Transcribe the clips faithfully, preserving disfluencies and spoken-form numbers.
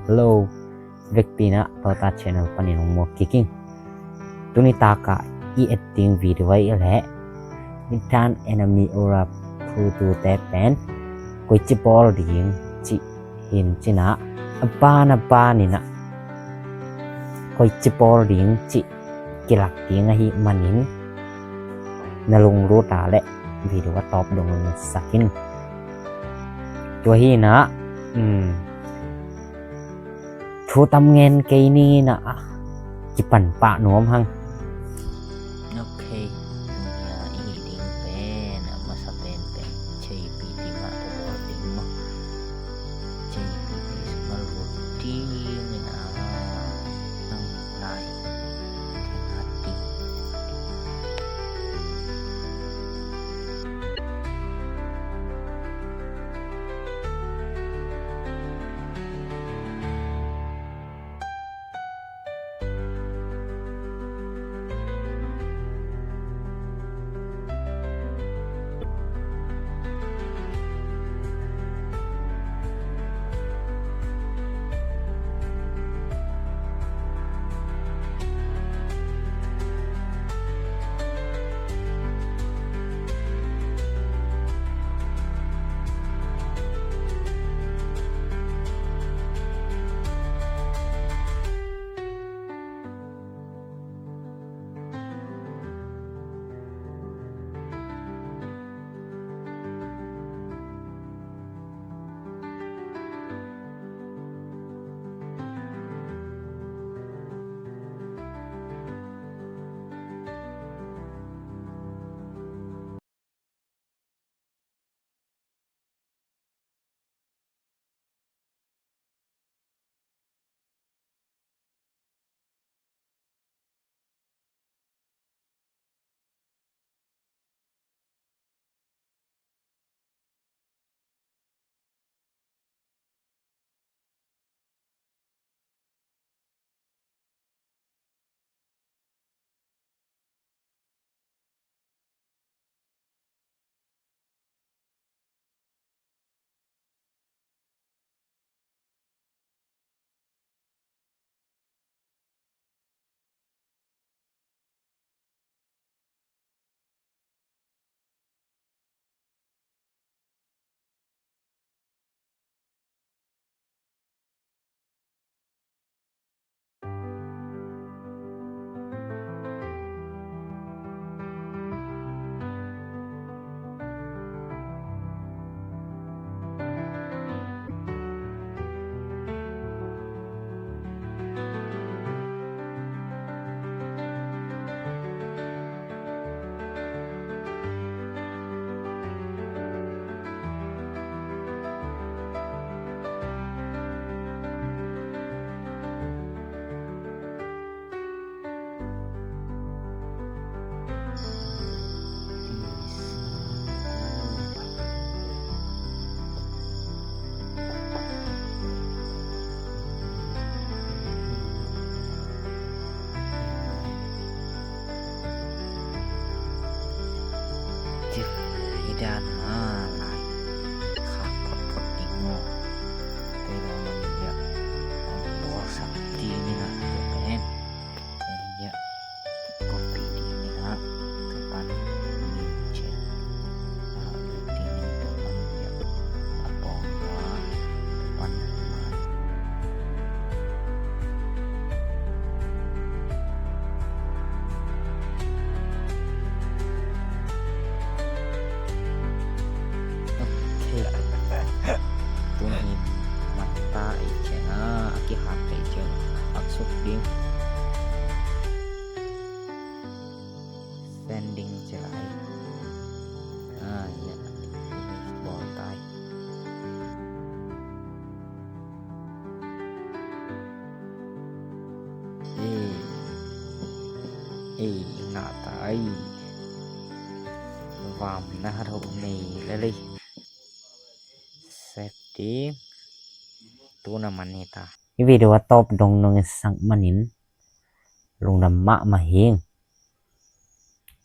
Hello, vekpi in ah Tota Channel panin hong muak kik ing. Tuni tak ah i et ding video ahih leh Return Enemy Aura Pluto te pen koici bawl ding cih hi in, ci-in ah a ban a ban in ah koici bawl ding cih kilak ding ahih manin na lunglut a leh video a tawp dong in sak in. Tua hi in ah, um, thu tam ngen kei ni in ah, kipan pah nuam hang. Ok, tuni a i hih ding pen a masa pen pen J P T mah tawh bawl ding maw. J P T small routine in ah, nang lai. Cih hi dan a lai khak photphot ding maw. Tua hi lo man hiah bawlsak ding in ah tua pen hiah copy ding in ah tua pan min ciah a lut ding in tua pan hiah a pawng tua pan. Ok. Tuni in mata ei ciang a, a kihak ei ciang a khak suk ding. Sending ciang a, ah, ya. Bawl tai. Ei, ei, ngah ta ei. Vam na hat ho nei lel ei. Setting. Tu na man hi ta. Hih video a tawp dong nong en sak manin lungdam mahmah hi ing.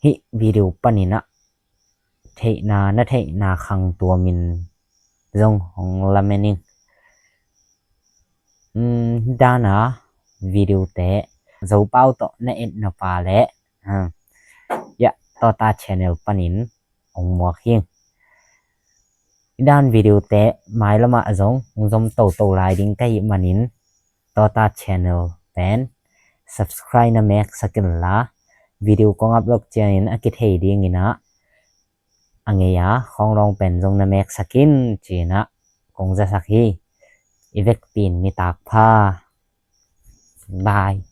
Hih video panin ah theihna, na theihna khang tuamin zong hong lamen ing. Dana video te Zopau tawh na et nop a le, ah, ya, Tota channel panin ong muak hing. I dan video te mailamah zong ong zom toto lai ding ka hih manin Tota channel pen subscribe na mek sakin la, video kong upload ciangin a kithei dingin ah, a ngei a khawng lawng pen zong na mek sakin cinah kong zasak hi. I vekpi in nitak pha. Bye.